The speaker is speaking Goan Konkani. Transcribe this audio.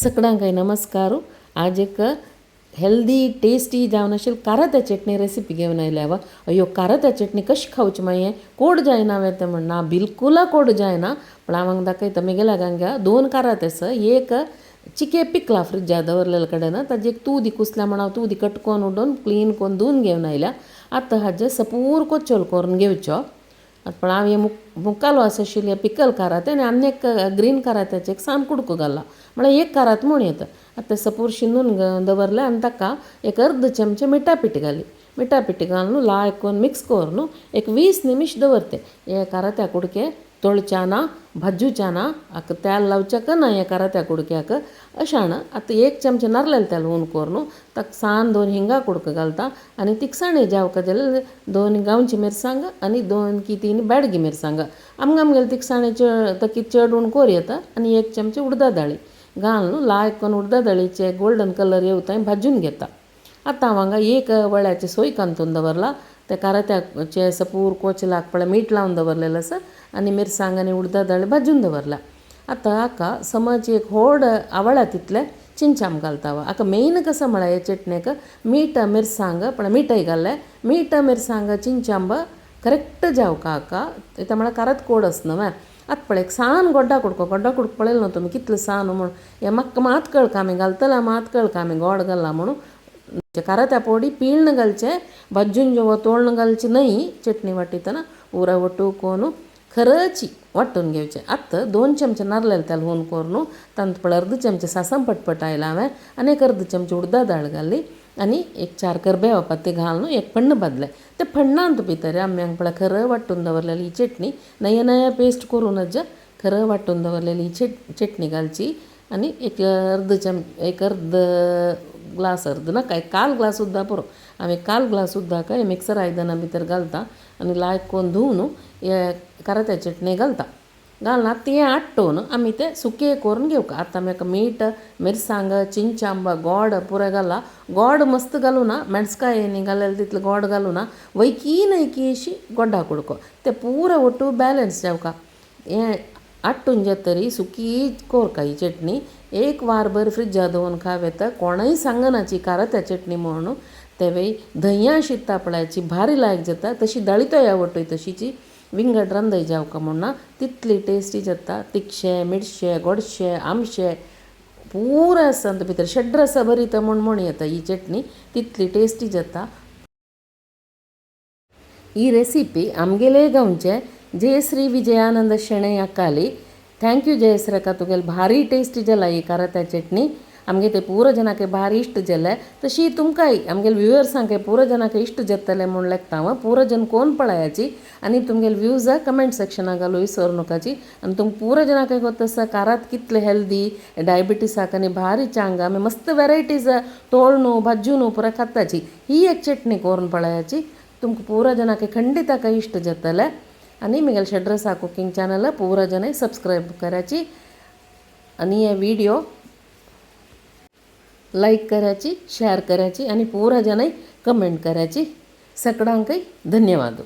सगळ्यांक नमस्कार. आज एक हेल्दी टेस्टी जावन आशिल्ली कारात्या चटणी रेसिपी घेवन आयल्या. अय्यो, कारात्या चटणी कशी खावची? मागीर कोड जायना वेता म्हण ना, बिलकुल कोड जायना. पण हांव हांगा दाखयता. म्हगेल्या हांगा दोन कारात आसा. एक चिके पिकला, फ्रिज्जार दवरलेले कडेन ताजी एक तूदी कुसल्या म्हण हांव तूदी कट करून उडोवन क्लीन करून धुवन घेवन आयल्या. आतां हाजे सपूर कोचोल करून घेवचो. पण हांव हे मुखालो आसा आशिल्ले पिकल कारात आनी आनी एक ग्रीन कारात्याचें एक सान कुडको घाला, म्हळ्यार एक कारात म्हूण येता. आतां सपूर शिनून दवरलें आनी ताका एक अर्द चमचे मिठा पीठ घाली. मिठा पीठ घालून लायक करून मिक्स करून एक 20 निमिश दवरते. हे कारात्या कुडके तळच्या ना, भाजूच्या ना, हाका तेल लावच्याक ना हे कारात्या कुडक्याक. अशान आतां एक चमचे नारलेले तेल हून करून ताका सान दोन हिंगा कुडको घालता आनी तिखसाणे जावका जाल्यार दोन गांवची मिरसांग आनी 2 की 3 बेडगी मिरसांग, आमकां आमगेले तिखसाणे चड तकी चड उण कोर येता. आनी एक चमचे उडदा दाळी घालून लायक करून उडदा दाळीचे गोल्डन कलर येवता भाजून घेता. आतां हांव हांगा एक वळ्याचे सोय कांतून दवरला. ते कारात्याचे सपूर कोचलाक पळय मीठ लावन दवरलेलें आसा आनी मिरसांग आनी उडदा दाळ भाजून दवरला. आतां हाका समज एक व्हड आवळा तितलें चिंचाम घालता. हाका मेन कसो म्हळ्यार हे चटणेक मीठ मिरसांग, पण मिठय घाल्लें, मीठ मिरसांग चिंचांब करेक्ट जावका हाका. ते म्हळ्यार कारात कोड आसना न्हय. आतां पळय एक सान गोड्डा कुडको, गोड्डा कुडको पळयलो न्हू तुमी कितलो सान म्हूण. हें म्हाका मात कळका आमी घालतले, मात कळका आमी गोड घालला म्हणून. कारात्या पोडी पीळ्ण घालचें, भाजून जेव तोळण घालचें न्हय. चटणी वाटितना पुरा वट्टू कोन खरची वांटून घेवचें. आतां 2 चमचे नारलेले तेल हून करून तातूंत पळय अर्द चमचे सासम पटपट आयला हांवें आनी एक अर्द चमचे उडदा दाळ घाली आनी एक 4 करबेवा पत्ते घालून एक फण्ण भाजलें. ते फण्णांत भितर आमी हांगा पळय खरं वांटून दवरलेली ही चटणी, नया नया पेस्ट करूनच खरं वांटून दवरलेली ही चटणी घालची आनी एक अर्द चम एक अर्द ग्लास, अर्द नाका, एक काल ग्लास सुद्दां पुरो. हांव एक काल ग्लास सुद्दां काय मिक्सर आयदनां भितर घालता आनी लायक करून धुवन हे कारात्या चटणी घालता. घालून आतां तें आट्टोवन आमी तें सुकें करून घेवका. आतां आमी मीठ मिरसांग चिंचांब गोड पुरो घाला. गोड मस्त घालूं ना, मेणसकाय न्ही घालें तितलें गोड घालूं ना, वैकी नैकी अशी गोडा कुडको तें पुरो ಒಟ್ಟು ब्यालन्स जावका. हें आट्टून जातरी सुकी कोरका ही चटणी एक वार भर फ्रिज्जार दवरून खावं येता. कोणूय सांगना कारात्या चटणी म्हणून. तेवय धंया शिता पळयाची भारी लायक जाता, तशी दाळीतोया वटूय तशीची विंगड रांदय जावका म्हूण तितली टेस्टी जाता. तिखशें, मिरशें, गोडशें, आमशें पुरो आसा भितर, षड्रसा भरीत म्हूण म्हण येता ही चटणी, तितली टेस्टी जाता. ही रेसिपी आमगेले गांवचे Jayashree Vijayanand Shenoy अक्काली. Thank you Jayashree अक्का, तुगेले भारी टेस्टी जाला ही कारात्या चटणी. आमगे ते पुरो जनाक भारी इश्ट जाले, तशी तुमकांय आमगेले व्युवर्सांक पुरो जनाक इश्ट जातले म्हूण लेखता हांव. पुरो जन कोण पळयाची आनी तुमगेले व्यूज कमेंट सेक्शनाक घालू विसरू नकाची. आनी तुमकां पुरो जनाक गोत आसा कारात कितले हेल्दी, डायबिटीसाक आनी भारी चांग. आमी मस्त वेरायटीज तोळणू भाजून पुरो खाताची. ही एक चटणी करून पळयाची, तुमकां पुरो जनाक खंडित इश्ट जातले. आनी म्हगेले षड्रसा कुकींग चॅनल पुरो जन सबस्क्रायब करायची आनी हे व्हिडिओ लाईक करायची, शेअर करायची आणि पुरा जण कमेंट करायची. सगळ्यांकय धन्यवाद.